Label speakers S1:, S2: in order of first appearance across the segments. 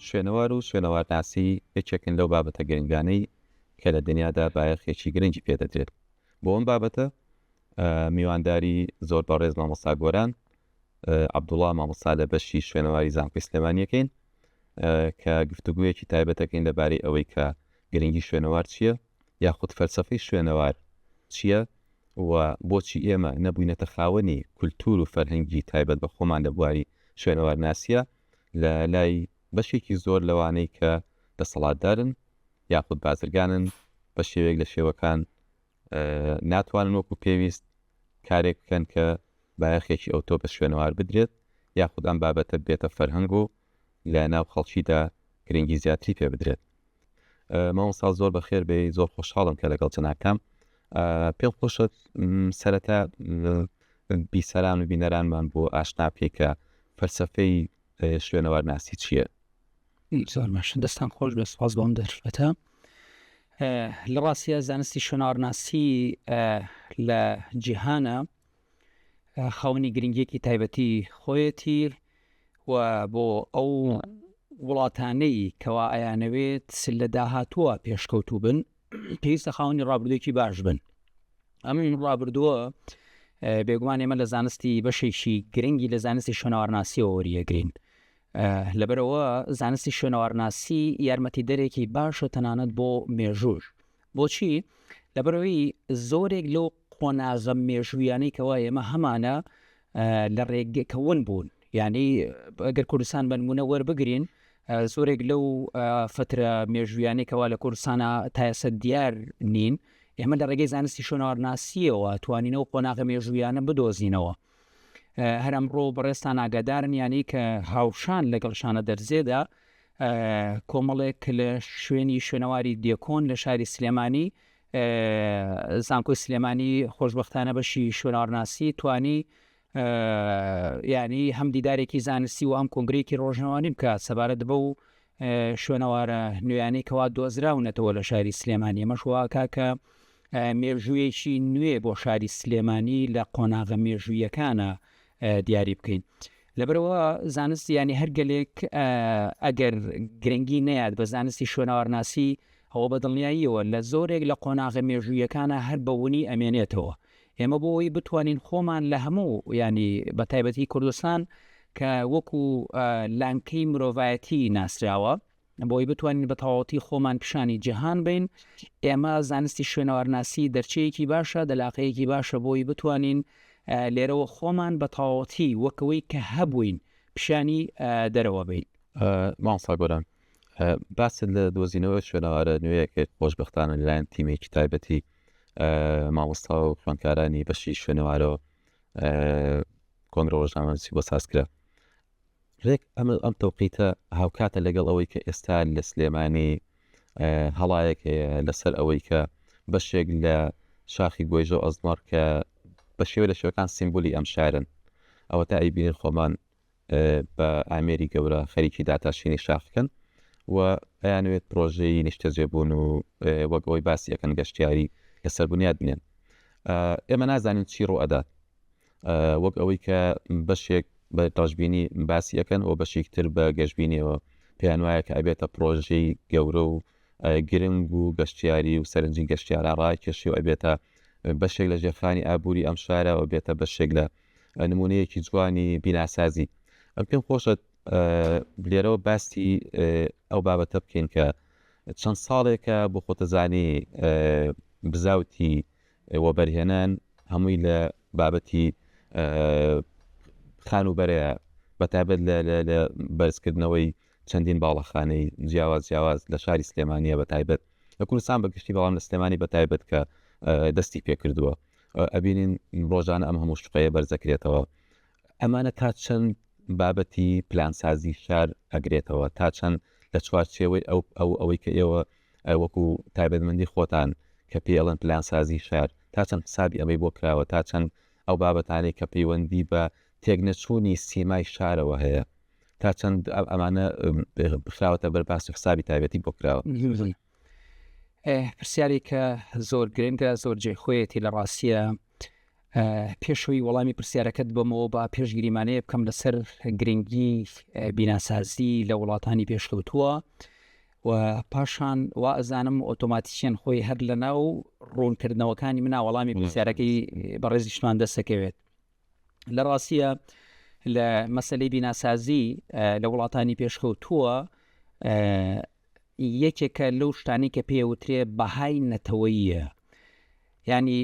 S1: شوێنەوار و شوێنەوارناسی یەکێکن لەو بابەتە گرنگانەی کە لە دنیادا بایەخێکی گرنگی پێدەدرێت. بۆ ئەم بابەتە میوانداری زۆر بەڕێز مامۆستا گۆران عەبدوڵا مامۆستا لە بەشی شوێنەواری زانکۆی سلێمانیەکەین کە گفتوگویەکی تایبەتەکەین لەبارەی ئەوەی کە گرنگی شوێنەوار چییە یاخود فەلسەفەی شوێنەوار چییە و بۆچی ئێمە نەبووینەتە خاوەنی کولتوور و فەرهەنگی تایبەت بە خۆمان لە بواری شوێنەوارناسییە لە لای بەشێکی زۆر لەوانەی کە دەسەڵاتدارن یاخود بازرگانن بە شێوەیەک لە شێوەکان ناتوانن وەکو پێویست کارێک بکەن کە بایەخێکی ئەوتۆ بە شوێنەوار بدرێت یاخود ئەم بابەتە بێتە فەرهەنگ و لە ناو خەڵکیدا گرنگی زیاتری پێ بدرێت. مامۆستا زۆر بەخێر بێی زۆر خۆشحاڵم کە لەگەڵ جەنابتام پێم خۆشە سەرەتا بیسەران و بینەرانمان بۆ ئاشنا بکەی کە فەلسەفەی شوێنەوارناسی چییە؟
S2: زۆر باشە دەستان خۆش بێ سپاس بۆم دەرفەتە لە ڕاستە زانستی شوێنەوارناسی لە جیهانە خاوەنی گرنگیەکی تایبەتی خۆیەتی و بۆ ئەو وڵاتانەی کەوا ئەیانەوێت لە داهاتووە پێشکەوتوو بن پێویستە خاوەنی ڕابردوویەکی باش بن ئەم ڕابردووە بێگومان ئێمە لە زانستی بەشێکی گرنگی لە زانستی شوێنەوارناسیەوە وەریەگرین لەبەرەوە زانستی شوێنەوارناسی یارمەتیدەرێکی باشە تەنانەت بۆ مێژووش بۆچی؟ لەبەرئەوەی زۆرێک لەو قۆناغە مێژوویانەی کەوا ئێمە هەمانە لە ڕێگە کە ون بوون یعنی ئەگەر کوردستان بەنمونە وەربگرین زۆرێک لەو فترە مێژوویانەی کەوا لە کوردستانە تا ئێستا دیار نین ئێمە لە ڕێگەی زانستی شوێنەوارناسیەوە توانینەوە قۆناغە مێژوویانە بدۆزینەوە هەر ئەمڕۆ بەڕێزتان ئاگادارن یانی کە هاوشان لەگەڵ شانە دەرزێدا کۆمەڵێک لە شوێنی شوێنەواری دێکۆن لە شاری سلێمانی زانکۆی سلێمانی خۆشببختانە بەشی شوێنەوارناسی توانی ینی هەم دیدارێکی زانستی و هەم کۆنگرێکی ڕۆژنەوانی بکات سەبارەت بە و شوێنەوارە نوێیانەی کەوا دۆزراونەتەوە لە شاری سلێمانی ئەمەش واکا کە مێژوویەکی نوێ بۆ شاری سلێمانی لە قۆناغە مێژوویەکانە دیاری بکەین. لەبەرەوە زانست ینی هەر گەلێک ئەگەر گرنگی نەیات بە زانستی شوێنەوارناسی ئەوە بە دڵنیاییەوە لە زۆرێک لە قۆناغە مێژوویەکانە هەر بەونی ئەمێنێتەوە ئێمە بۆ ئەوەی بتوانین خۆمان لە هەموو ینی بە تایبەتی کوردستان کە وەکو لانکەی مرۆڤایەتی ناسراوە بۆی بتوانین بە تەواوەتی خۆمان پیشانی جیهان بین ئێمە زانستی شوێنەوارناسی دەرچەیەکی باشە دەلاقەیەکی باشە بۆی بتوانین لێرەوە خۆمان بە تەواوەتی وەکەوەی کە هەبووین پیشانی دەرەوە بین.
S1: مامۆستا گۆران باست لە دۆزینەوەی شوێنەوارە نوێیە کرد، خۆشبەختانە لەلایەن تیمێکی تایبەتی مامۆستا و خوێندکارانی بەشی شوێنەوارەوە کۆنگرە ڕۆژنامەنووسی بۆ ساز کرا. ڕێک ئەمە ئەم تەوقیتە هاوکاتە لەگەڵ ئەوەی کە ئێستا لە سلێمانی هەڵایەک هەیە لەسەر ئەوەی کە بەشێک لە شاخی گۆیژە و ئەزمەڕ کە بە شێوە لە شێوەکان سیمبولی ئەم شارن ئەوە تا ئەیبینین خۆمان بە ئامێری گەورە خەریکی داتاشینی شاخەکەن و ئەیانەوێت پرۆژەی نیشتەجێبوون و وەک ئەوەی باسی ئەکەن گەشتیاری لەسەر بنیاد بنێن ئێمە نازانین چی ڕوو ئەدات وەک ئەوەی کە بەشێک بە ڕەشبینی باسی ئەکەن و بەشێک تر بە گەشببینیەوە پێیان وایە کە ئەبێتە پرۆژەی گەورە و گرنگ و گەشتیاری و سەرنجی گەشتیاران ڕاکێشی و ئەبێتە بەشێک لە ژێرخانی ئابووری ئەم شارە و بێتە بەشێک لە نمونەیەکی جوانی بیناسازی ئەم پێم خۆشە لێرەوە باسی ئەو بابەتە بکەین کە چەند ساڵێکە بۆ خۆتەزانی بزاوتی وەبەرهێنان هەمووی لە بابەتی خانووبەرەیە بەتابەت لە بەرزکردنەوەی چەندین باڵەخانەی جیاواز جیاواز لە شاری سلێمانیە بە تایبەت لە کوردستان بە گشتی بەڵام لە سلێمانی بە تایبەت کە دەستی پێکردووە ئەبینین ڕۆژانە ئەم هەموو شوقەیە بەرزەکرێتەوە ئەمانە تا چەند بابەتی پلانسازی شار ئەگرێتەوە تا چەند لە چوارچێوەی ئەو ئەو ئەوەی کە ئێوە وەکو تایبەتمەندی خۆتان کە پێی ئەڵێن پلانسازی شار تا چەند حسابی ئەمەی بۆ کراوە تا چەند ئەو بابەتانەی کە پەیوەندی بە تێکنەچوونی سیمای شارەوە هەیە تا چەند ئەمانە بخراوەتە بەر باس و حسابی تایبەتی بۆ کراوە؟
S2: پرسیارێکە زۆر گرنگە زۆر جێ خۆیەتی لە ڕاستیە. پێشەوەی وەڵامی پرسیارەکەت بەمەوە با پێش گریمانەیە بکەم لەسەر گرنگی بیناسازی لە وڵاتانی پێشکەوتووە و پاشان وا ئەزانم ئۆتۆماتیکیەن خۆی هەر لە ناو ڕوونکردنەوەکانی منا وەڵامی پرسیارەکەی بەڕێزیشمان دەستەکەوێت لە ڕاستیە لە مەسلەی بیناسازی لە وڵاتانی پێشکەوتووە یەکێکە لەو شتانەی کە پێی ئەوترێ بەهای نەتەوەییە. یانی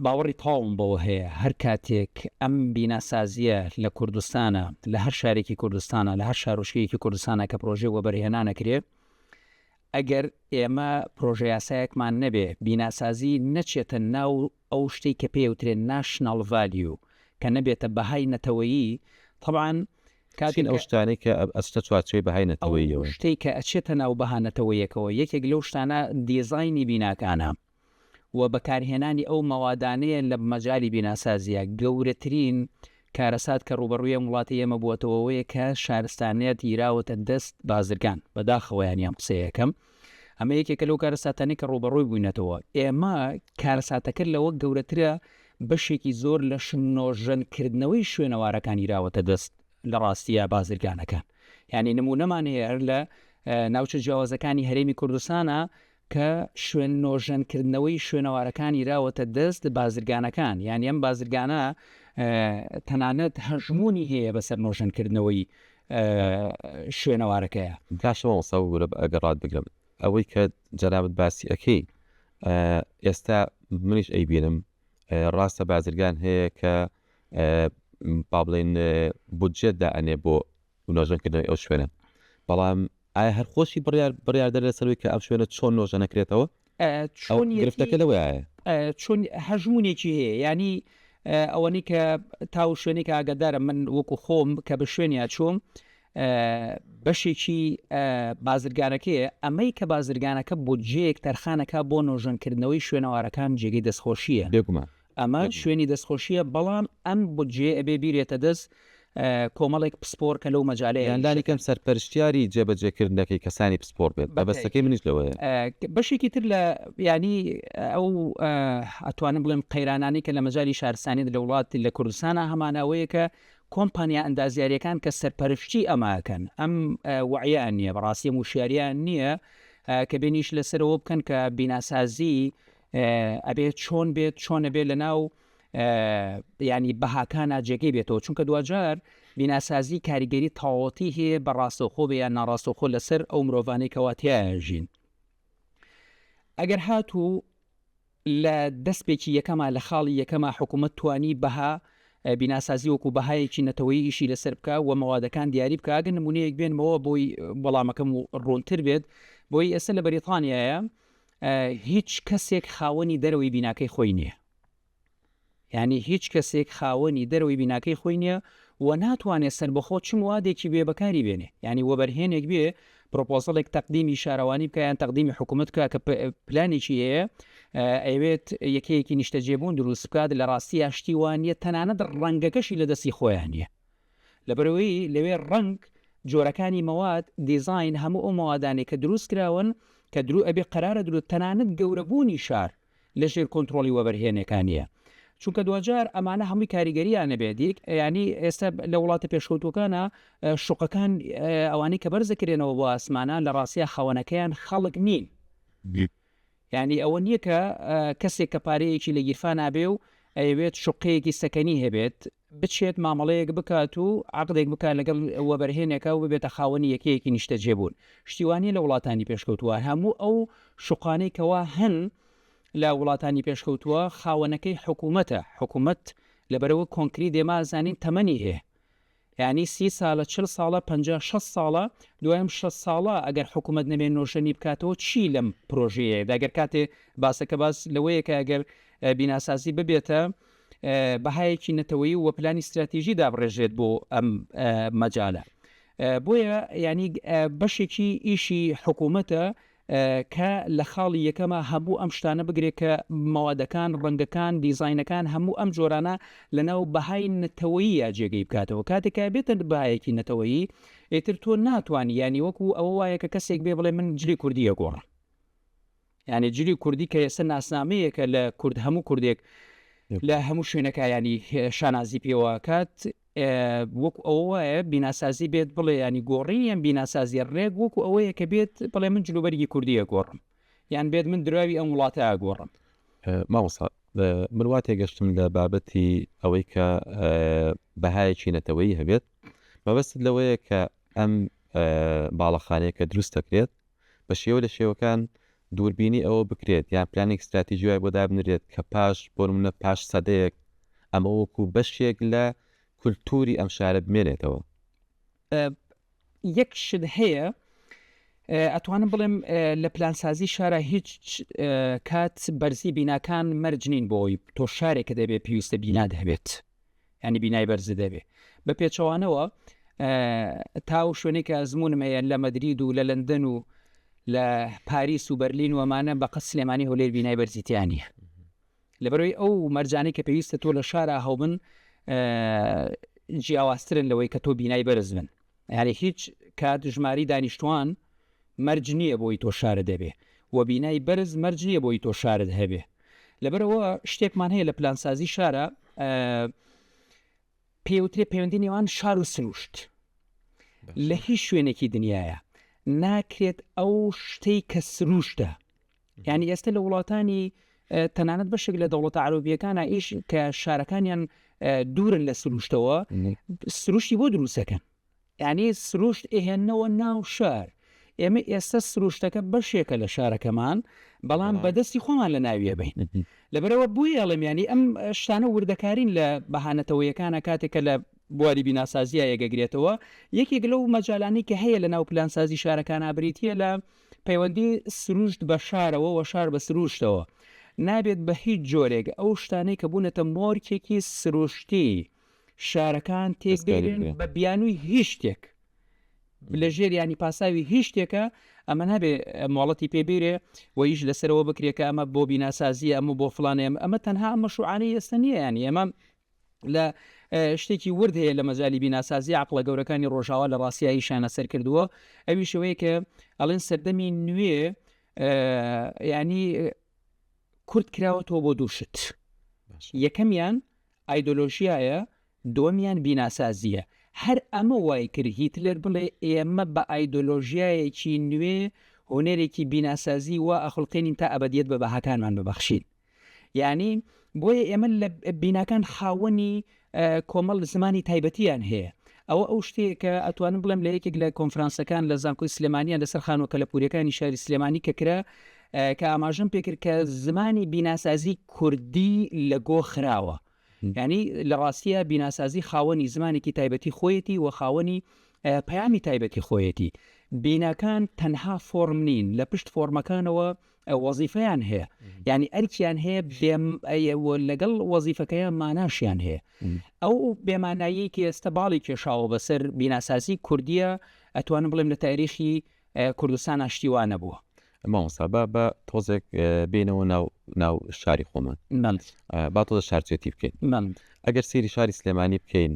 S2: باوەڕی تەواوم بەوە هەیە هەر کاتێک ئەم بیناسازییە لە کوردستانە، لە هەر شارێکی کوردستانە، لە هەر شارۆچکەیەکی کوردستانە کە پرۆژەی وەبەرهێنان ئەکرێ، ئەگەر ئێمە پرۆژەیاسایەکمان نەبێ، بیناسازی نەچێتە ناو ئەو شتەی کە پێی ئەوترێ national value کە نەبێتە بەهای نەتەوەیی، تەبعەن
S1: کاتێک چین ئەو شتانەی کە ئەچتە چوارچێوەی بەهای نەتەوەییەوە؟
S2: ئەو شتەی کە ئەچێتە ناو بەها نەتەوەییەکەوە یەکێک لەو شتانە دیزاینی بیناکانە و بەکارهێنانی ئەو مەوادانەیە لە مەجالی بیناسازییا. گەورەترین کارەسات کە ڕووبەڕووی ئەم وڵاتەی ئێمە بووەتەوە ئەوەیە کە شارستانیەت گیراوەتە دەست بازرگان. بەداخەوە یانی ئەم قسەیە ئەکەم. ئەمە یەکێکە لەو کارەساتانەی کە ڕووبەڕووی بووینەتەوە. ئێمە کارەساتەکە لەوە گەورەترە بەشێکی زۆر لە نۆژەنکردنەوەی شوێنەوارەکان گیراوەتە دەست لە ڕاستییا بازرگانەکان. یانی نموونەمان هەیە هەر لە ناوچە جیاوازەکانی هەرێمی کوردستانا کە شوێن نۆژەنکردنەوەی شوێنەوارەکان گیراوەتە دەست بازرگانەکان. یانی ئەم بازرگانە تەنانەت هەژموونی هەیە بەسەر نۆژەنکردنەوەی شوێنەوارەکەیە.
S1: باشە مامۆستا ببورە ئەگەر ڕات بگرم ئەوەی کە جەنابت باسی ئەکەی ئێستا منیش ئەیبینم ڕاستە بازرگان هەیە کە با بڵێن بودجێت دائەنێ بۆ نۆژەنکردنەوەی ئەو شوێنە بەڵام ئایا هەر خۆشی بڕیار بڕیاردەر لەسەروی کە ئەم شوێنە چۆن نۆژەنەکرێتەوە
S2: چۆن
S1: گرفتەکە لەوەیە
S2: چۆن هەژمونێکی هەیە ینی ئەوەنی کە تاو شوێنێک ئاگادارم من وەکو خۆم کە بە شوێنیا چووم بەشێکی بازرگانەکەیە ئەمەی کە بازرگانەکە بودجەیەک تەرخانەکە بۆ نۆژەنکردنەوەی شوێنەوارەکان جێگەی دەستخۆشیە
S1: بێگومان
S2: ئەمە شوێنی دەستخۆشیە بەڵام ئەم بودجەیە ئەبێ بیرێتە دەست کۆمەڵێک پسپۆر کە لەو مەجالەیە
S1: یان لانی کەم سەرپەرشتیاری جێبەجێکردنەکەی کەسانی پسپۆر بێت مەبەستەکەی منیش لەوەیە.
S2: بەشێکی تر لە یانی ئەو ئەتوانم بڵێم قەیرانانەی کە لە مەجالی شارستانیەت لە وڵات لە کوردستانا هەمانە ئەوەیە کە کۆمپانیا ئەندازیاریەکان کە سەرپەرشتی ئەمە ئەکەن ئەم وەعیان نییە بەڕاستی ئەم وشیاریان نییە کە بێنیش لەسەرەوە بکەن کە بیناسازی ئەبێ چۆن بێت چۆن ئەبێ لە ناو ینی بەهاکانە جێگەی بێتەوە چونکە دواجار بیناسازی کاریگەری تەواوەتی هەیە بە ڕاستەوخۆ بێ یان ناڕاستەوخۆ لەسەر ئەو مرۆڤانەی کەوا تیایا ژین ئەگەر هاتوو لە دەستپێکی یەکەما لە خاڵی یەکەما حکوومەت توانی بەها بیناسازی وەکو بەهایەکی نەتەوەیی ئیشی لەسەر بکا و مەوادەکان دیاری بکا ئەگەر نمونەیەک بێنمەوە بۆی وەڵامەکەم ڕوونتر بێت بۆی ئێستا لە بەریتانیایە هیچ کەسێک خاوەنی دەرەوەی بیناکەی خۆی نییە یانی هیچ کەسێک خاوەنی دەرەوەی بیناکەی خۆی نییە و ناتوانێت سەربەخۆ چ موادێکی بێ بەکاری بێنێ یانی وەبەرهێنێک بێ پرۆپۆزەڵێک تەقدیمی شارەوانی بکە یان تەقدیمی حکوومەت بکە کە پلانێکی هەیە ئەیەوێت یەکەیەکی نیشتەجێبوون دروست بکات لە ڕاستییا شتی وا نییە تەنانەت ڕەنگەکەشی لە دەستی خۆیان نییە لەبەرئەوەی لەوێ ڕەنگ، جۆرەکانی مەواد، دیزاین، هەموو ئەو مەوادانەی کە دروست کراون، کە درو ئەبێ قەرارە درو تەنانەت گەورەبوونی شار لە ژێر کۆنترۆڵی وەبەرهێنێکانیە. چونکە دواجار ئەمانە هەمووی کاریگەرییان ئەبێت. یەک یانی ئێستا لە وڵاتە پێشکەوتووەکانا شوقەکان ئەوانەی کە بەرز ئەکرێنەوە بۆ ئاسمانان لە ڕاستیا خاوەنەکەیان خەڵک نین. یانی ئەوە نییە کە کەسێک کە پارەیەکی لە گیرفانا بێ و ئەیەوێت شوقەیەکی سەکەنی هەبێت بچێت مامەڵەیەک بکات و عەقدێک بکات لەگەڵ وەبەرهێنێکا و ببێتە خاوەنی یەکەیەکی نیشتەجێبوون. شتی وا نییە لە وڵاتانی پێشکەوتووە. هەموو ئەو شوقانەی کەوا هەن لە وڵاتانی پێشکەوتووە خاوەنەکەی حکوومەتە. حکوومەت لەبەرئەوە کۆنکریت ئێمە ئەزانین تەمەنی هەیە. یانی سی سالە چل ساڵە پەنجا شەست ساڵە دوای ئەم شەست ساڵە ئەگەر حکومەت نەبێ نۆژەنی بکاتەوە چی لەم پرۆژەیە ئەگەر کاتێ باسەکە باس لەوەیە کە ئەگەر بیناسازی ببێتە بەهایەکی نەتەوەیی و پلانی ستراتیژی دابڕێژرێت بۆ ئەم مەجالە بۆیە ینی بەشێکی ئیشی حکوومەتە کە لە خاڵی یەکەما هەموو ئەم شتانە بگرێت کە مەوادەکان، ڕەنگەکان، دیزاینەکان هەموو ئەم جۆرانە لەناو بەهای نەتەوەییا جێگەی بکاتەوە. کاتێک کە ئەبێتە بەهایەکی نەتەوەیی ئیتر تۆ ناتوانی یانی وەکو ئەوە وایە کە کەسێک بێ بڵێ من جلی کوردی ئەگۆڕم. یانی جلی کوردی کە ئێستا ناسنامەیەکە لە کورد هەموو کوردێک. لە هەموو شوێنەکە ینی شانازی پێوەکات وەکو ئەوە وایە بیناسازی بێت بڵێ ینی گۆڕینی ئەم بیناسازیە ڕێک وەکو ئەوەیە کە بێت بڵێ من جلوبەرگی کوردی ئەگۆڕم یان بێت من دراوی ئەم وڵاتە ئەگۆڕم.
S1: مامۆستا من وا تێگەشتم لە بابەتی ئەوەی کە بەهایەکی نەتەوەیی هەبێت مەبەستت لەوەیە کە ئەم باڵەخانەیە کە دروست دەکرێت بە شێوە لە شێوەکان دووربینی ئەوە بکرێت یان پلانێک ستراتیژی وای بۆ دابنرێت کە پاش بۆ نمونە پاش سەدەیەک ئەمە وەکو بەشێک لە کولتوری ئەم شارە بمێنێتەوە.
S2: یەک شت هەیە ئەتوانم بڵێم لە پلانسازی شارە هیچ کات بەرزی بیناکان مەرج نین بۆی تۆ شارێکە دەبێت پێویستە بینات هەبێت. یانی بینای بەرزت هەبێ. بە پێچەوانەوە تا ئەو شوێنەی کە ئەزموونم هەیە لە مەدرید و لە لەندەن و لە پاریس و بەرلین و ئەمانە بە قەد سلێمانی هەولێر بینای بەرزی تیا نییە. لەبەرەوەی ئەو مەرجانەی کە پێویستە تۆ لە شارا هەوبن جیاوازترن لەوەی کە تۆ بینای بەرز بن. یانی هیچ کات ژماری دانیشتوان مەرج نییە بۆی تۆ شارت هەبێ و بینای بەرز مەرج نییە بۆی تۆ شارت هەبێ. لەبەرئەوە شتێکمان هەیە لە پلانسازی شارە پێوترێ پەیوەندی نێوان شار و سروشت. لە هیچ شوێنێکی دنیاە ناکرێت ئەو شتەی کە سروشتە یعنی ئێستا لە وڵاتانی تەنانەت بەشێک لە دەوڵەتە عربیەکانە ئیش کە شارەکانیان دوورن لە سروشتەوە سروشتی بۆ دروستەکەن یانی سروشت ئەهێننەوە ناو شار. ئێمە ئێستا سروشتەکە بەشێکە لە شارەکەمان، بەڵام بە دەستی خۆمان لە ناوی ئەبەین. لەبەرئەوە بۆیە ئەڵێم یانی ئەم شتانە وردەکارین لە بەها نەتەوەیەکانا کاتێک کە لە بواری بیناسازییا یەکەگرێتەوە. یەکێک لەو مەجالانەی کە هەیە لە ناو پلانسازی شارەکانا بریتییە لە پەیوەندی سروشت بە شارەوە و شار بە سروشتەوە. نابێت بە هیچ جۆرێک ئەو شتانەی کە بوونەتە مۆرکێکی سروشتی شارەکان تێک دەرێن بە بیانووی هیچ شتێک لە ژێر ینی پاساوی هیچ شتێکە ئەمە نابێ مۆڵەتی پێ بیرێ و ئیش لەسەرەوە بکرێت کە ئەمە بۆ بیناسازی ئەمە بۆ فلانێ ئەمە تەنها ئەمە شوعانەی ئێستا نییە ینی ئێمە لە شتێکی ورد هەیە لە مەجای بیناسازی عقلە گەورەکانی ڕۆژاوا لە ڕاستیا ئیشیان لەسەر کردووە ئەوی شەوەیە کە ئەڵێن سەردەمی نوێ ینی کورت کراوەتەوە بۆ دوو شت یەکەمیان ئایدۆلۆژیایە، دووەمیان بیناسازییە. هەر ئەمە وای کرد هیتلەر بڵێ ئێمە بە ئایدۆلۆژیایەکی نوێ هونەرێکی بیناسازی وا ئەخوڵقێنین تا ئەبەدیەت بە بەهاکانمان ببەخشین. یانی بۆیە ئێمە لە بیناکان خاوەنی کۆمەڵ زمانی تایبەتیان هەیە. ئەوە ئەو شتەیە کە ئەتوانم بڵێم لە یەکێک لە کۆنفرانسەکان لە زانکۆی سلێمانیان لەسەر خانووە کەلەپوورییەکانی شاری سلێمانی کە کرا کە ئاماژەم پێکرد کە زمانی بیناسازی کوردی لە گۆ خراوە یانی لە ڕاستیە بیناسازی خاوەنی زمانێکی تایبەتی خۆیەتی و خاوەنی پەیامی تایبەتی خۆیەتی بیناکان تەنها فۆرم نین لە پشت فۆرمەکانەوە وەزیفەیان هەیە یعنی ئەرکیان هەیە لەگەڵ وەزیفەکەیان ماناشیان هەیە ئەو بێمانایی کە ئێستا باڵی کێشاوە بەسەر بیناسازی کوردیە ئەتوانم بڵێم لە تاریخی کوردستانا شتی وا نەبووە.
S1: مامۆستا با با تۆزێک بێینەوە ناو ناو شاری خۆمان با تۆزە شارچێتی بکەین ئەگەر سەیری شاری سلێمانی بکەین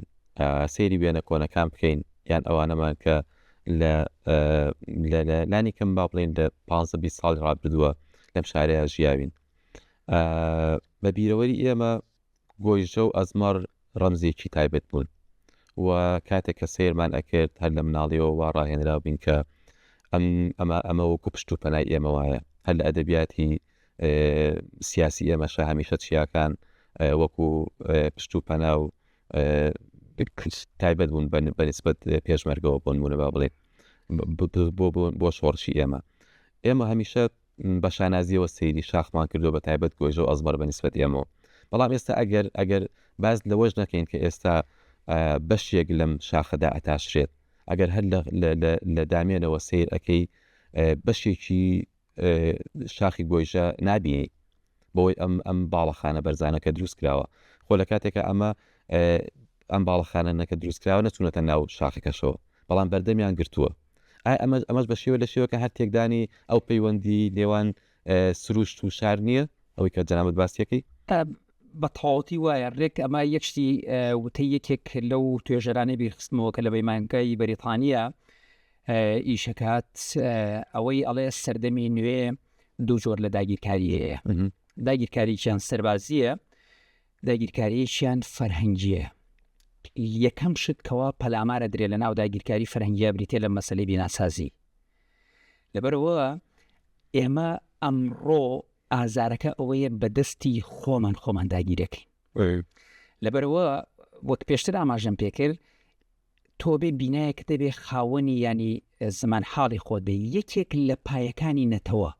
S1: سەیری وێنە کۆنەکان بکەین یان ئەوانەمان کە لە لانی کەم با بڵێن لە 15 ساڵی ڕابردووە لەم شارەیە ژیاوین بە بیرەوەری ئێمە گۆیژە و ئەزمەڕ ڕەمزێکی تایبەت بوون و کاتێک کە سەیرمان ئەکرد هەر لە مناڵیەوە وا ڕاهێنراو بین کە ئەم ئەمە ئەمە وەکو پشت و پەنای ئێمە وایە هەر لە ئەدەبیاتی سیاسی ئێمەشە هەمیشە چیاکان وەکو پشت و پەنا و تایبەت بوون بە نسبەت پێشمەرگەوە بۆ نمونە با بڵێ بۆ بۆ شۆڕشی ئێمە ئێمە هەمیشە بە شانازیەوە سەیری شاخمان کردوە بە تایبەت گۆیژە و ئەزمەڕ بە نیسبەت ئێمەوە بەڵام ئێستا ئەگەر ئەگەر باس لەوەش نەکەین کە ئێستا بەشێک لەم شاخەدا ئەتاشرێت ئەگەر هەر لە دامێنەوە سیر ئەەکەی بەشێکی شاخی گۆیژە نابینی بەوەی ئەم ئەم باڵەخانە بەرزانە کە دروست کراوە خۆ لە کاتێکە ئەمە ئەم باڵەخانە نەکە دروست کراوە نەچوونەتە ناو شاخەکەشەوە بەڵام بەردەمیان گرتووە ئایا ئەمەش ئەمەش بە شێوە لە شێوەکە هەر تێکدانی ئەو پەیوەندی نێوان سروشت و شار نییە ئەوەی کە جەنابت باسیەکەی؟
S2: بە تەواوەتی وایە رێک ئەمە یەک شتی وتەی یەکێک لەو توێژەرانەی بیرخستمەوە کە لە پەیمانگای بەریتانیا ئیشەکات ئەوەی ئەڵێ سەردەمی نوێ دوو جۆر لە داگیرکاری هەیە داگیرکارییان سەربازیە. داگیرکارییەکیان فەرهەنگییە. یەکەم شت کەوا پەلامارە درێ لە ناو داگیرکاری فەرهەنگییا بریتیە لە مەسەلەی بیناسازی. لەبەرئەوە ئێمە ئەمڕۆ ئازارەکە ئەوەیە بە دەستی خۆمان خۆمان داگیرەکەین. لەبەرئەوە وەک پێشتر ئاماژەم پێکرد تۆ بێ بینایەکت دەبێ خاوەنی یانی زمان حاڵی خۆت بێ یەکێک لە پایەکانی نەتەوە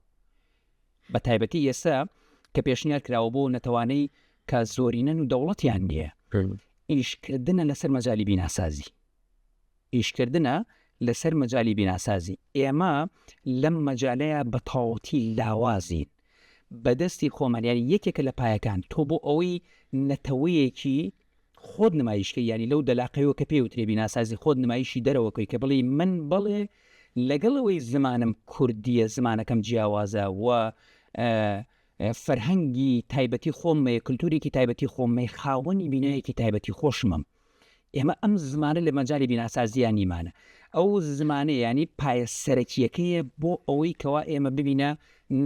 S2: بە تایبەتی ئێستا کە پێشنیار کراوە بۆ نەتەوانەی کە زۆرینەن و دەوڵەتیان نییە ئیشکردنە لەسەر مەجای بیناسازی ئیشکردنە لەسەر مەجای بیناسازی ئێمە لەم مەجالەیە بە تەواوەتی لاوازین بەدەستی خۆمان یاری یەکێکە لە پایەکان تۆ بۆ ئەوەی نەتەوەیەکی خۆت نمایش کەی یانی لەو دەلاقەیەوە کە پێی وترێ بیناسازی خۆت نمایشی دەرەوە کەی کە بڵێی من بەڵێ لەگەڵ ئەوەی زمانم کوردیە زمانەکەم جیاوازە و فەرهەنگی تایبەتی خۆممەیە کللتورێکی تایبەتی خۆممەی خاوەنی بینایەکی تایبەتی خۆشمم ئێمە ئەم زمانە لە مەجای بیناسازیان نیمانە ئەو زمانە ینی پایە سەرەکیەکەیە بۆ ئەوەی کەوا ئێمە ببینە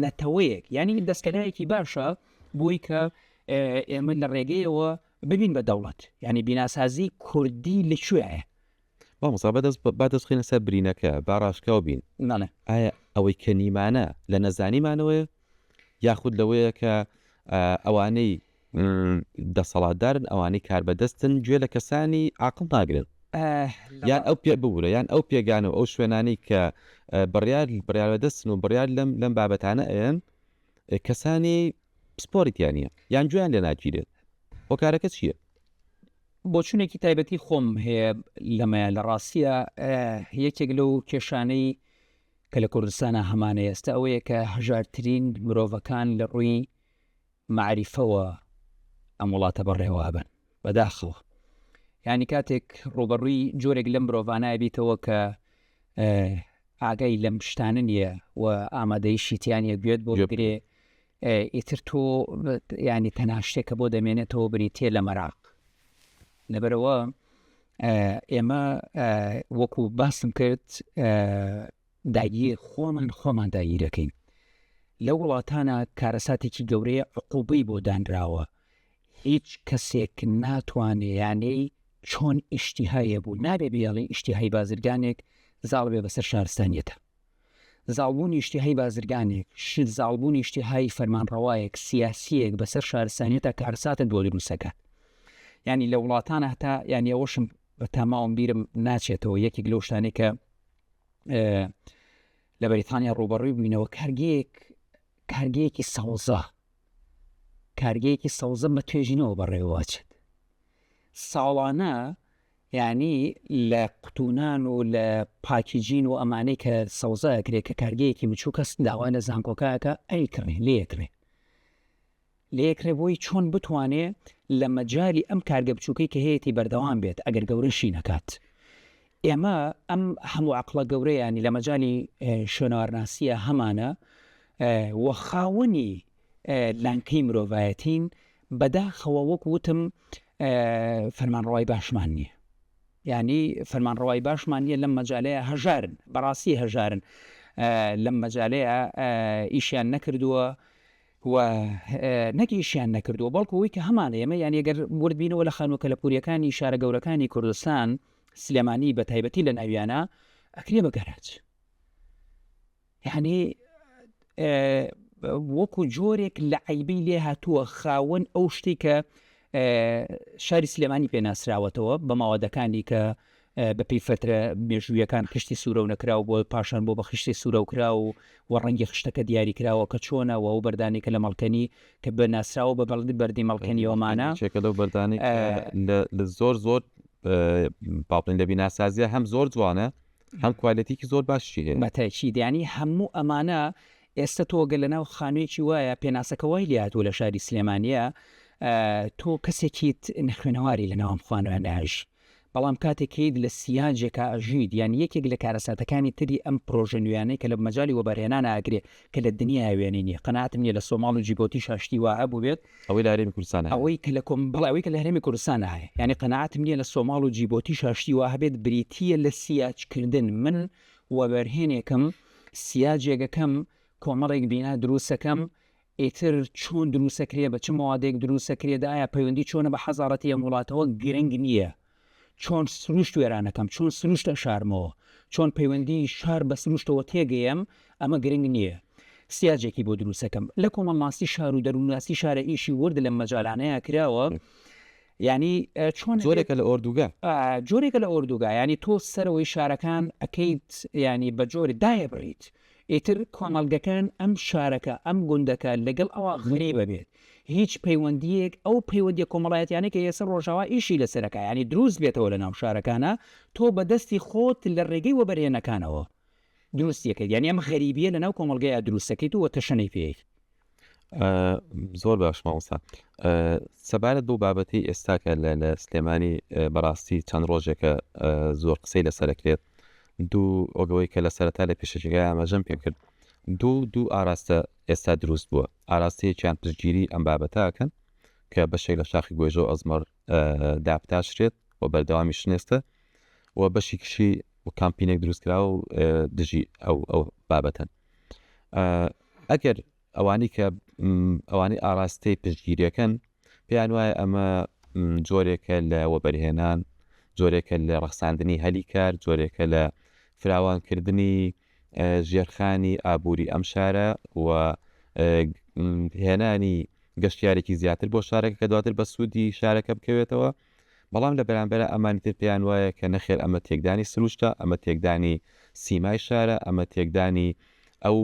S2: نەتەوەیەک ینی دەستکەلایەکی باشە بۆی کە ئێمە لە ڕێگەیەوە ببین بە دەوڵەت یعنی بیناسازی کوردی لە کوێیە؟
S1: مامۆستا بەدەست با دەست بخەینە سەر برینەکە با ڕاشکاو بین
S2: بەڵێ.
S1: ئایا ئەوەی کە نیمانە لە نەزانیمانەوەیە یاخود لەوەیە کە ئەوانەی دەسەڵاتدارن ئەوانەی کاربەدەستن گوێ لە کەسانی عاقڵ ناگرن یان ئەو پێ ببورە یان ئەو پێگانە و ئەو شوێنانەی کە بڕیار بڕیاربەدەستن و بڕیار لەم لەم بابەتانە ئەیەن کەسانی پسپۆری تیا نییە یان گوێیان لێ ناگیرێت هۆکارەکە چییە؟
S2: بۆچونێکی تایبەتی خۆم هەیە لەمەیە لە ڕاستیە یەکێک لەو کێشانەی کە لە کوردستانە هەمانە ئێستا ئەوەیە کە هەژارترین مرۆڤەکان لە ڕووی معریفەوە ئەم وڵاتە بەڕێوە بن بەداخەوە یعنی کاتێک ڕوبەڕووی جۆرێک لەم مرۆڤانە بیتەوە کە ئاگای لەم شتانە نییە و ئامادەیشی تیانە گوێت بۆ بگرێ ئیتر تۆ ینی تەنها شتێک کە بۆ دەمێنێتەوە بریتە لە مەراق لەبەرەوە ئێمە وەکو باسم کرد داگیر خۆمان خۆمان داگیرەکەین لە وڵاتانە کارەساتێکی گەورەیە عقوبەی بۆ دانراوە هیچ کەسێک ناتوانێ یانەی چۆن ئیشتیهایە بوو نابێ بێڵی ئیشتیهای بازرگانێک زاڵ بێ بەسەر شارستانیەتە زاڵبوونی ئیشتیهای بازرگانێک، زاڵبوونی ئیشتیهای فەرمانڕەوایەک، سیاسییەک بەسەر شارستانیەتا کارەساتت بۆ دروست ئەکات. یانی لە وڵاتانە هەتا یانی ئەوەشم تا ماوم بیرم ناچێتەوە یەکێک لەو شتانەی کە لە بەریتانیا ڕووبەڕووی بووینەوە کارگەیەک کارگەیەکی سەوزە کارگەیەکی سەوزە بە توێژینەوە بەڕێوەچێت ساڵانە یانی لە قوتونان و لە پاکیجین و ئەمانەی کە سەوزە ئەکرێ کە کارگەیەکی بچووکە داوا لە زانکۆکە ئەکا ئەیکڕێ لێکڕێ لێکڕێ بۆی چۆن بتوانێ لە مەجالی ئەم کارگە بچووکەی کە هەیەی بەردەوام بێت ئەگەر گەورەشی نەکات ئێمە ئەم هەموو عقلە گەورەیانی لە مەجای شوێنەوارناسیە هەمانە و خاوەنی لانکەی مرۆڤایەتین بەداخەوە وەک وتم فەرمانڕەوای باشمان نییە یعنی فەرمانڕەوای باشمان نییە لەم مەجالەیە هەژارن بەڕاستی هەژارن لەم مەجالەیە ئیشیان نەکردووە و نەک ئیشیان نەکردووە بەڵکو ئەوی کە هەمانە ئێمە یان ئەگەر ورد بینەوە لە خانووە کەلەپوریەکانی شارە گەورەکانی کوردستان سلێمانی بە تایبەتی لە ناویانە ئەکرێ بە گەراج یانی وەکو جۆرێک لە عیبەی لێ هاتووە خاوەن ئەو شتێک کە شاری سلێمانی پێ ناسراوەتەوە بە ماوەدەکانی کە بەپی فترە مێژوویەکان خشتی سوورە و نەکراو بۆ پاشان بۆ بە خشتی سوورە و کرا و و ڕەنگی خشتەکە دیاری کراوە کە چۆنە و ئەو بەردانی کە لە مەڵکەنی کە بە ناسراوە بە بەڵدی بەردی مەڵکەنیەوەمانە
S1: چێکە لەو بەردانی لە زۆر زۆر با بڵێین لە بیناسازیە هەم زۆر جوانە هەم کوالێتیکی زۆر باشیشی هەیە.
S2: بە تەئکید یانی هەموو ئەمانە ئێستە تۆ گەر لەناو خانوویەکی وایە پێناسەکە وای لێ هاتووە لە شاری سلێمانییە تۆ کەسێکیت نەخوێنەواری لەناو ئەم خانووە ناژی بەڵام کاتێک کەیت لە سیاجێکا ئەژیت یان یەکێک لە کارەساتەکانی تری ئەم پرۆژە نوێیانەی کە لە مەجالی وەبەرهێنانا ئەکرێ کە لە دنیایا وێنەی نییە قەناعەتم نییە لە سۆماڵ و جیبۆتیشا شتی وا هەبووبێت
S1: ئەوەی لە هەرێمی کوردستان هەیە.
S2: ئەوەی کە لە کۆم بەڵێ ئەوەی کە لە هەرێمی کوردستان هەیە یانی قەناعەتم نییە لە سۆماڵ و جیبۆتیشا شتی وا هەبێت بریتییە لە سیاج کردن من وەبەرهێنێکم سیاجێک ئەکەم کۆمەڵێک بینا دروست ئەکەم. ئیتر چۆن دروستەکرێ بە چ مەوادێک دروستەکرێت ئایا پەیوەندی چۆنە بە حەزاڕەتی ئەم وڵاتەوە گرنگ نییە چۆن سروشت وێرانەکەم چۆن سروشت ئەشارمەوە چۆن پەیوەندی شار بە سروشتەوە تێگەیەم ئەمە گرنگ نییە سیاجێکی بۆ دروستەکەم لە کۆمەڵناسی شار و دەروونناسی شارە ئیشی ورد لەم مەجالانەیە کراوە یانی چۆن
S1: جۆرێکە لە ئۆردوگا.
S2: جۆرێکە لە ئۆردوگا یانی تۆ سەرەوەی شارەکان ئەکەیت یانی بە جۆری دایەبڕیت ئیتر کۆمەڵگەکان ئەم شارەکە ئەم گوندەکە لەگەڵ ئەوە غەریبە بێت هیچ پەیوەندیەک ئەو پەیوەندیە کۆمەڵایەتیانەی کە ئێستا ڕۆژاوا ئیشی لەسەرەکە یانی دروست بێتەوە لە ناو شارەکانە تۆ بە دەستی خۆت لە ڕێگەی وەبەرهێنەکانەوە دروستیەکەیت یانی ئەم غەریبیە لە ناو کۆمەڵگەیا دروستەکەیت و تەشەنەی پێیت.
S1: زۆر باش مامۆستا سەبارەت بۆ بابەتی ئێستا کە لە سلێمانی بەڕاستی چەند ڕۆژێکە زۆر قسەی لەسەرەکرێت دوو ئۆگەوەی کە لە سەرەتا لە پێشەکەی ئاماژەم پێ کرد دوو دوو ئاراستە ئێستا دروست بووە ئاراستەیەکیان پشتگیری ئەم بابەتەکەن کە بەشێک لە شاخی گۆیژە و ئەزمەر دابتاشرێت و بەردەوامی شنێستە و بەشێکیشی و کامپینێک دروستکرا و دژی ئەو ئەو بابەتەن ئەگەر ئەوانی کە ئەوانی ئاراستەی پشتگیریەکەن پێیان وایە ئەمە جۆرێکە لە وەبەرهێنان جۆرێکە لە ڕەخساندنی هەلی کار جۆرێکە لە فراوانکردنی ژێرخانی ئابووری ئەم شارە و هێنانی گەشتیارێکی زیاتر بۆ شارەکە کە دواتر بە سوودی شارەکە بکەوێتەوە بەڵام لە بەرامبەرا ئەمانی تر پێیان وایە کە نەخێر ئەمە تێکدانی سروشتە، ئەمە تێکدانی سیمای شارە، ئەمە تێکدانی ئەو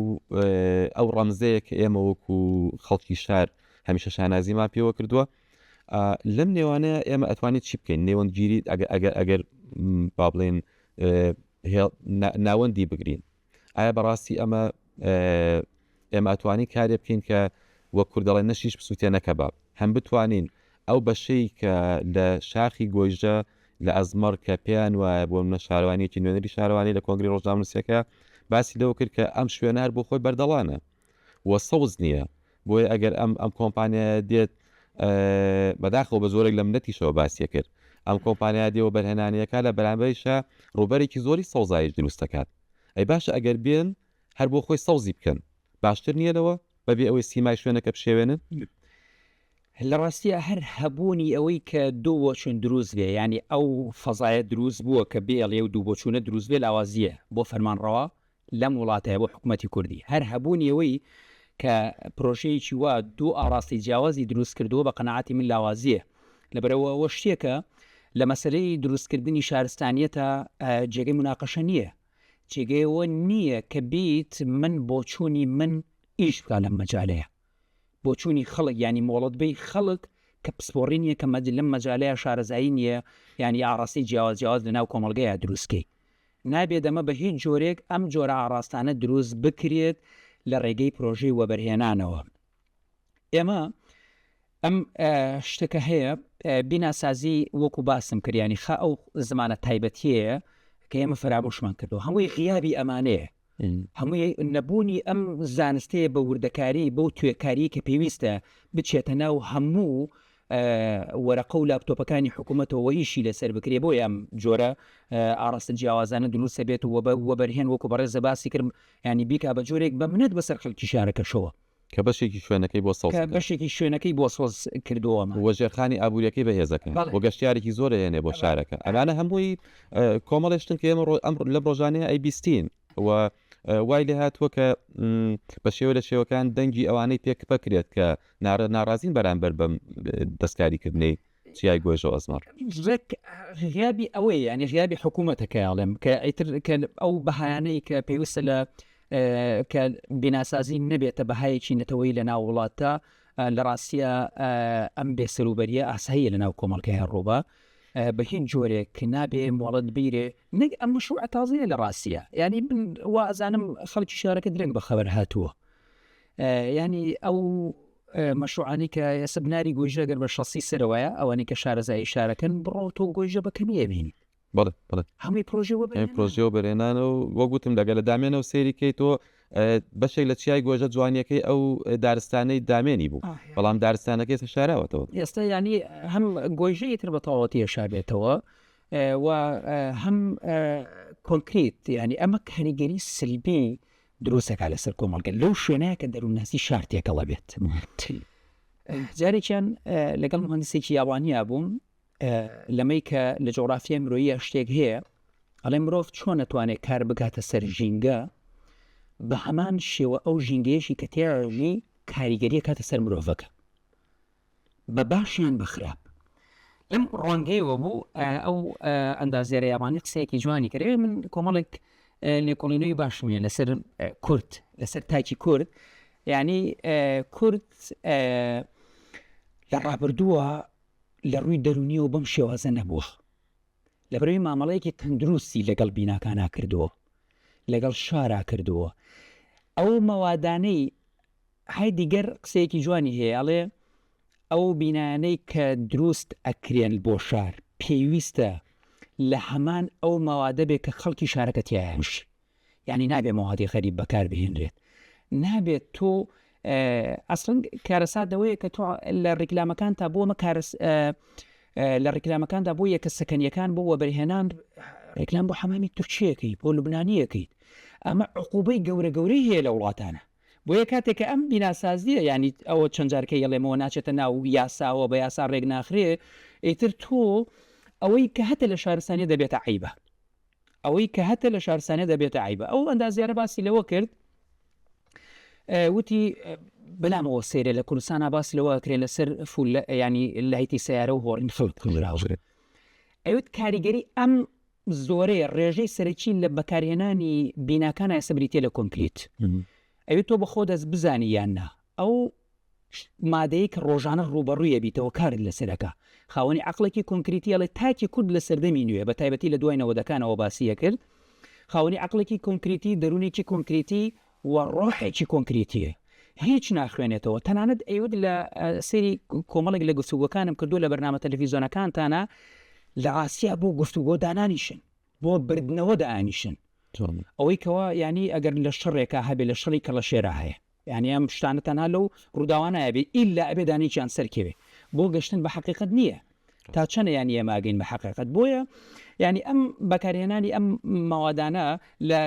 S1: ئەو ڕەمزەیە کە ئێمە وەکو خەڵکی شار هەمیشە شانازیمان پێوە کردووە. لەم نێوانەیە ئێمە ئەتوانین چی بکەین؟ نێوەندگیری ئەگەر ئەگەر ئەگەر با بڵێن ناوەندی بگرین ئایا بەڕاستی ئەمە ئێمە ئەتوانین کارێ بکەین کە وەک کورد دەڵێن نە شیش بسووتێ نە کەباب هەم بتوانین ئەو بەشەی کە لە شاخی گۆیژە لە ئەزمەڕ کە پێیان وایە بۆ منە شارەوانیەکی نوێنەری شارەوانی لە کۆنگری ڕۆژنامەنووسەکە باسی لەوە کرد کە ئەم شوێنە هەر بۆ خۆی بەردەڵانە و سەوز نییە بۆیە ئەگەر ئەم ئەم کۆمپانیایە دێت بەداخەوە بە زۆرێک لە منەتیشەوە باسیە کرد ئەم کۆمپانیا دێ و بەرهێنانیەکە لە بەرامبەریشە ڕووبەرێکی زۆری سەوزایش دروست دەکات ئەی باشە ئەگەر بێن هەر بۆ خۆی سەوزی بکەن باشتر نییە لەوە بەبێ ئەوەی سیمای شوێنەکە بشێوێنن؟
S2: لە ڕاستیا هەر هەبوونی ئەوەی کە دوو بۆچوون دروست بێ یانی ئەو فەزایە دروست بووە کە بێڵێ و دوو بۆچوونە دروست بێ لاوازییە بۆ فەرمانڕەوا لەم وڵاتەیە بۆ حکوومەتی کوردی هەر هەبوونی ئەوەی کە پرۆژەیەکی وا دوو ئاڕاستەی جیاوازی دروست کردووە بە قەناعەتی من لاوازییە لەبەرئەوە ئەوە شتێکە لە مەسەلەی دروستکردنی شارستانیەتە جێگەی موناقەشە نییە جێگەی ئەوە نییە کە بیت من بۆچوونی من ئیش بکا لەم مەجالەیە بۆچوونی خەڵک یانی مۆڵەت بەی خەڵک کە پسپۆڕی نییە کە مەج لەم مەجالەیە شارەزایی نییە یانی ئاڕاستەی جیاواز جیاواز لە ناو کۆمەڵگەیا دروست کەی نابێت ئەمە بە هیچ جۆرێک ئەم جۆرە ئاڕاستانە دروست بکرێت لە ڕێگەی پرۆژەی وەبەرهێنانەوە ئێمە ئەم شتەکە هەیە بیناسازی وەکو باسم کرد ینی خا ئەو زمانە تایبەتیەیە کە ئێمە فەرامۆشمان کردو هەمووی غیابی ئەمانەیە هەمووی نەبوونی ئەم زانستەیە بە وردەکاری بەو توێکاری کە پێویستە بچێتە ناو هەموو وەرەقە و لاپتۆپەکانی حکوومەتەوە ئیشی لەسەر بکرێ بۆیە ئەم جۆرە ئاڕاستە جیاوازانە دروستە بێت و وەبەرهێن وەکو بەڕێزە باسی کرد ینی بیکا بە جۆرێک بە منەت بەسەر خەڵکی شارەکەشەوە.
S1: کە بەشێکی شوێنەکەی بۆ سەوز
S2: کە بەشێکی شوێنەکەی بۆ سەوز کردووە.
S1: و ژێرخانی ئابووریەکەی بەهێزەکەن و گەشتیارێکی زۆر ئەهێنێ بۆ شارەکە. ئەمانە هەمووی کۆمەڵێ شتن کە ئێمە لەم ڕۆژانەیە ئەیبیستین و وای لێ هاتووە کە بە شێوە لە شێوەکان دەنگی ئەوانەی پێ کپە کرێت کە ناڕازین بەرامبەر بەم دەستکاریکردنەی چیای گۆیژە و ئەزمەڕ.
S2: ڕێک غیابی ئەوەیە یانی غیابی حکوومەتە کە ئەڵێم کە ئیتر کە ئەو بەهایانەی کە پێویستە لە کە بیناسازی نەبێتە بەهایەکی نەتەوەی لە ناو وڵاتدا لە ڕاستیە ئەم بێسەروبەریە ئاساییە لە ناو کۆمەڵگای ڕووبا بە هیچ جۆرێک نابێ مۆڵەت بیرێ نەک ئەم مشروع تازەیە لە ڕاستیە یعنی من وا ئەزانم خەڵکی شارەکە درەنگ بە خەبەر هاتووە ینی ئەو مەشروعانی کە ئێستا بناری گۆیژە گەر بە شەسی سەرەوەیە ئەوانەی کە شارەزایی شارەکەن بڕۆ تۆ گۆیژە بە کەمی ئەبینی
S1: بەڵێ بەڵێ
S2: هەمووی پرۆژە
S1: وەبەرهێنانە. پرۆژە وەبەرهێنانە و وەک وتم لەگەر لە دامێنەوە سەیری کەی تۆ بەشێک لە چیای گۆیژە جوانیەکەی ئەو دارستانەی دامێنی بوو بەڵام دارستانەکەی ئێستا شاراوەتەوە.
S2: ئێستا یانی هەم گۆیژە ئیتر بە تەواوەتی ئەشارێتەوە و هەم کۆنکریت یانی ئەمە کاریگەری سلبی. دروستەکە لەسەر کۆمەڵگە لەو شوێنەیە کە دەروونناسی شار تێکەڵە بێت. جارێکیان لەگەڵ مهندسێکی یابانیا بووم لەمەی کە لە جۆرافیای مرۆیە شتێک هەیە ئەڵێ مرۆڤ چۆن ئەتوانێت کار بکاتە سەر ژینگە بە هەمان شێوە ئەو ژینگەیەشی کە تێژی کاریگەریە کاتە سەر مرۆڤەکە بە باشیان بە خراپ لەم ڕوانگەیەوە بوو ئەو ئەندازیارە یابانی قسەیەکی جوانی کرد من کۆمەڵێک لێکۆڵینەوەی باشم هەیە لەسەر کورد لەسەر تاکی کورد یعنی کورد لە ڕابردووە لە ڕووی دەرونیەوە بەم شێوازە نەبووە لەبەرئەوەی مامەڵەیەکی تەندروستی لەگەڵ بیناکانا کردووە، لەگەڵ شارا کردووە. ئەو مەوادانەی هایدیگەر قسەیەکی جوانی هەیە ئەڵێ ئەو بینایانەی کە دروست ئەکرێن بۆ شار پێویستە لە هەمان ئەو مەوادە بێ کە خەڵکی شارەکە تیایا بژی. یانی نابێ مەوادی غەریب بەکار بهێنرێت نابێت تۆ ئەسڵەن کارەسات لەوەیە کە تۆ لە ڕیکلامەکان تا بۆ ئەمە کارس لە ڕیکلامەکاندا بۆ یەکە سەکەنیەکان بۆ وەبەرهێنان ڕێکلام بۆ حەمامی تورکیەکەی بۆ لوبنانیەکەیت ئەمە عقوبەی گەورە گەورەی هەیە لە وڵاتانە بۆیە کاتێک کە ئەم بیناسازیە یانی ئەوە چەند جارکە یەڵێمەوە ناچێتە ناو یاساوە بە یاسا ڕێک ناخرێ ئیتر تۆ ئەوەی کە هەتە لە شارستانیە دەبێتە عیبە ئەوەی کە هەتە لە شارستانیەت دەبێتە عەیبە. ئەو ئەندازیارە باسی لەوە کرد وتی بەلامەوە سەیرە لە کوردستانا باس لەوە ئەکرێ لەسەر فول ینی لایتی سیارە و هۆڕین خەڵک کوژراوە. ئەوت کاریگەری ئەم زۆرەیە ڕێژەی سەرەکی لە بەکارهێنانی بیناکان ئێستا بریتە لە کۆنکریت. ئەوێ تۆ بەخۆ دەست بزانی یان نا ئەو مادەیەی کە ڕۆژانە ڕووبەڕووی ئەبیتەوە کارت لەسەر ئەکا. خاوەنی عەقڵێکی کۆنکریتی ئەڵێ تاکی کورد لە سەردەمی نوێ بە تایبەتی لە دوای نەوەدەکانەوە باسی ئەکرد خاوەنی عەقڵێکی کۆنکریتی، دەروونێکی کۆنکریتی و ڕۆحێکی کۆنکریتییە. هیچ ناخوێنێتەوە. تەنانەت ئەیوت لە سەیری کۆمەڵێک لە گفتوگۆکانم کردووە لە بەرنامە تەلەفیزۆنەکانتانا لە ئاسیا بۆ گفتوگۆ دانانیشن. بۆ بردنەوە دائەنیشن. ئەوەی کەوا یانی ئەگەر لە شەڕێکا هەبێ لە شەڕی کەڵەشێرا هەیە. یانی ئەم شتانە تەنها لەو ڕووداوانە ئەبێ ئیلا ئەبێ دانەیەکیان سەرکەوێ بۆ گەشتن بە حەقیقەت نییە تا چەنە یانی ئێمە ئەگەین بە حەقیقەت بۆیە یانی ئەم بەکارهێنانی ئەم مەوادانە لە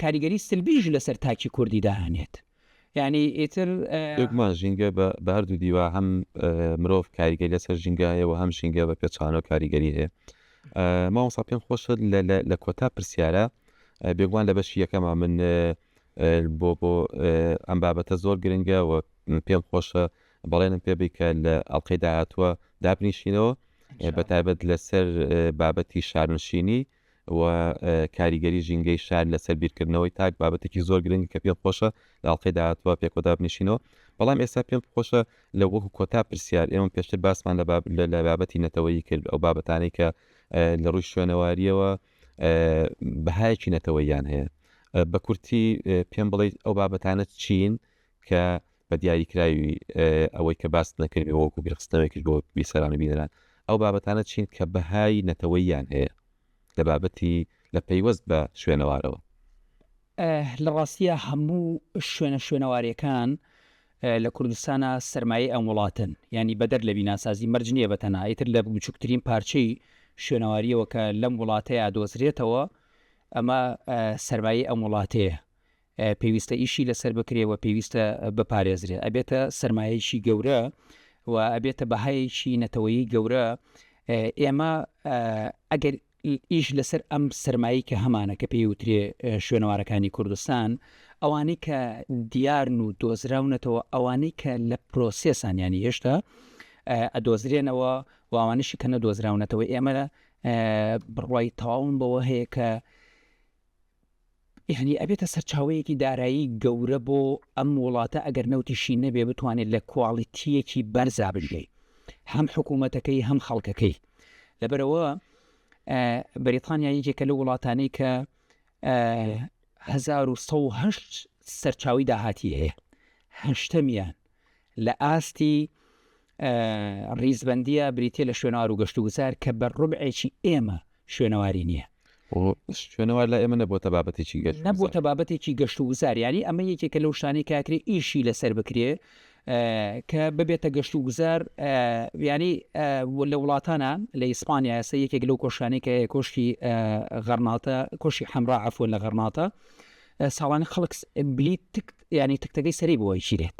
S2: کاریگەری سلبیش لەسەر تاکی کوردی دائەنێت یانی ئیتر
S1: بێگومان ژینگە بە هەردوو دیوە هەم مرۆڤ کاریگەری لەسەر ژینگە هەیە و هەم ژینگە بە پێچانەوە کاریگەری هەیە مامۆستا پێم خۆشە لە کۆتا پرسیارە بێگومان لە بەشی یەکەمە من بۆ بۆ ئەم بابەتە زۆر گرنگە و پێم خۆشە بەڵێنم پێ بی کە لە ئەڵلقەی داهاتووە دابنیشینەوە بە تایبەت لەسەر بابەتی شارنشینی و کاریگەری ژینگەی شار لەسەر بیرکردنەوەی تاک بابەتێکی زۆر گرنگ کە پێم خۆشە لە ئەڵلقەی داهاتووە پێکەوە دابنیشینەوە بەڵام ئێستا پێم خۆشە لە وەکو کۆتا پرسیار ئێمە پێشتر باسمان لە بابەتی نەتەوەیی کرد ئەو بابەتانەی کە لە ڕووی شوێنەواریەوە بەهایەکی نەتەوەییان هەیە. بە کورتی پێم بڵێیت ئەو بابەتانە چین کە بە دیاریکراوی ئەوەی کە باست نەکردبێ وەکو بیرخستنەوەیەکیش بۆ بیسەران و بینەران ئەو بابەتانە چین کە بەهای نەتەوەییان هەیە لە بابەتی لە پەیوەست بە شوێنەوارەوە؟
S2: لە ڕاستیا هەموو شوێنە شوێنەواریەکان لە کوردستانا سەرمایەی ئەم وڵاتەن، یانی بەدەر لە بیناسازی مەرج نییە بە تەنها، ئیتر لە بچووکترین پارچەی شوێنەوارییەوە کە لەم وڵاتەیا دۆزرێتەوە، ئەمە سەرمایەی ئەم وڵاتەیە، پێویستە ئیشی لەسەر بکرێ و پێویستە بپارێزرێ، ئەبێتە سەرمایەیەکی گەورە و ئەبێتە بەهایەکی نەتەوەیی گەورە، ئێمە ئەگەر ئیش لەسەر ئەم سەرمایەی کە هەمانە کە پێی وترێ شوێنەوارەکانی کوردستان، ئەوانەی کە دیارن و دۆزراونەتەوە، ئەوانەی کە لە پرۆسێسان یانی هێشتا ئەدۆزرێنەوە و ئەوانەشی کە نەدۆزراونەتەوە ئێمە بڕوای تەواوم بەوە هەیە کە یانی ئەبێتە سەرچاوەیەکی دارایی گەورە بۆ ئەم وڵاتە ئەگەر نەوتیشی نەبێ بتوانێت لە کواڵیتیەکی بەرزا بژێ هەم حکوومەتەکەی هەم خەڵکەکەی لەبەرەوە بەریتانیا یەکێکە لەو وڵاتانەی کە 1970 سەرچاوی داهاتی هەیە هەشتەمیان لە ئاستی ڕیزبەندییە بریتییە لە شوێنەوار و گەشتوگوزار کە بە ڕوبعێکی ئێمە شوێنەواری نییە.
S1: شوێنەوار لای ئێمە نەبووەتە بابەتێکی گەشت و گوزار.
S2: نەبووەتە بابەتێکی گەشت و گوزار یانی ئەمە یەکێکە لەو شتانەی کە ئەکرێ ئیشی لەسەر بکرێ کە ببێتە گەشت و گوزار یانی لە وڵاتانە لە ئیسپانیا ئێستا یەکێک لەو کۆشکانەی کە هەیە کۆشکی غەرناتە کۆشکی حەمرا عەفوەن لە غەرناتە. ساڵانە خەڵک بلیت تک ینی تکتەکەی سەری بۆ گیرێت.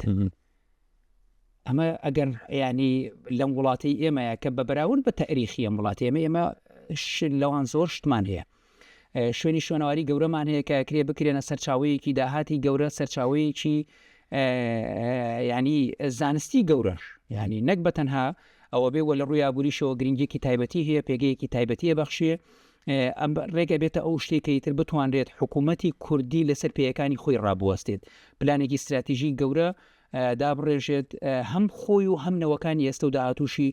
S2: ئەمە ئەگەر ینی لەم وڵاتی ئێمەیە کە بە بەراورد بە تەریخی ئەم وڵاتی ئێمە ئێمە لەوان زۆر شتمان هەیە. شوێنی شوێنەواری گەورەمان هەیە کە کرێ بکرێنە سەرچاوەیەکی داهاتی گەورە سەرچاوەیەکی ینی زانستی گەورەش ینی نەک بە تەنها ئەوە بێ وە لە ڕووی ئابووریشەوە گرنگێکی تایبەتی هەیە پێگەیەکی تایبەتیە بەخشێ ئەم ڕێگە بێتە ئەو شتێک کە ئیتر بتوانرێت حکوومەتی کوردی لەسەر پێیەکانی خۆی ڕابوەستێت پلانێکی استراتیژی گەورە دابڕێژێت هەم خۆی و هەم نەوەکانی ئێستا و داهاتووشی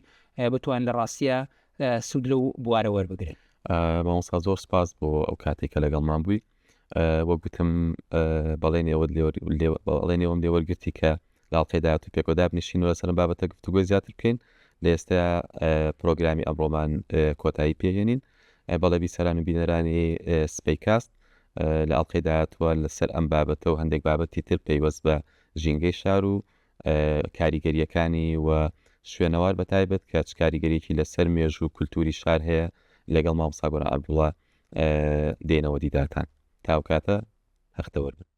S2: بتوان لە ڕاستیە سوود لەو بوارە وەربگرن.
S1: مامۆستا زۆر سپاس بۆ ئەو کاتێک کە لەگەڵمان بووی وەک گوتم بەڵێنی ئەوەت بەڵێنی ئەوەم لێ وەرگرتی کە لە ئەڵقەی داهاتوو پێکەوە دابنیشین و لەسەر ئەم بابەتە گفتوگۆی زیاتر بکەین لە ئێستا پرۆگرامی ئەمڕۆمان کۆتایی پێهێنین بەڵێ بیسەران و بینەرانی سپەیکاست لە ئەڵقەی داهاتووە لەسەر ئەم بابەتە و هەندێک بابەتی تر پەیوەست بە ژینگەی شار و کاریگەرییەکانی و شوێنەوار بە تایبەت کە چ کاریگەریەکی لەسەر مێژوو و کولتووری شار هەیە لەگەڵ مامۆستا گۆران عەبدوڵا دێنەوە دیدارتان. تا ئەو کاتە هەختەوەر بن.